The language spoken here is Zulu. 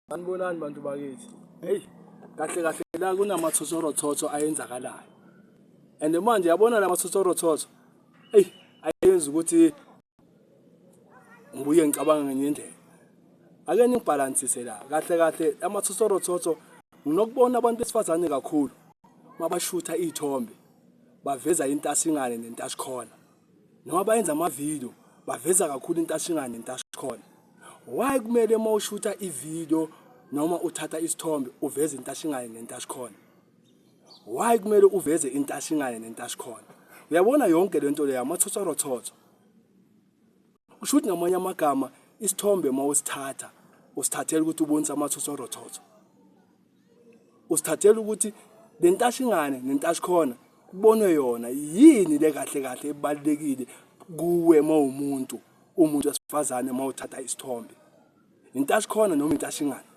Sanibonani bantu bakithi. Hey, kahle kahle la kunamathothorothotho ayenzakalayo. And manje yabona la mathotorothotho. Hey, ayenza ukuthi ngibuye ngicabanga ngenye indlela. Ake ningibhalansise la. Kahle kahle amathothorothotho nginokubona abantu besifazane kakhulu mabashutha iy'thombe baveza intasingane nentasikhona. Noma bayenza amavidiyo baveza kakhulu intashingane nentashkhona. Why kumele uma ushutha ividiyo noma uthatha isithombe uveze intashingane nentashkhona? Why kumele uveze intashingane nentashkhona? Uyabona yonke lento leyo amathotshorothotho. Kusho ukuthi ngamanye amagama isithombe uma usithatha usithathela ukuthi ubonise amathotshorothotho. Usithathela ukuthi le ntashingane nentashkhona kubonwe yona yini le kahle kahle ebalulekile kuwe uma umuntu umuntu wesifazane uma uthatha isithombe. Intashkhona noma intashingane?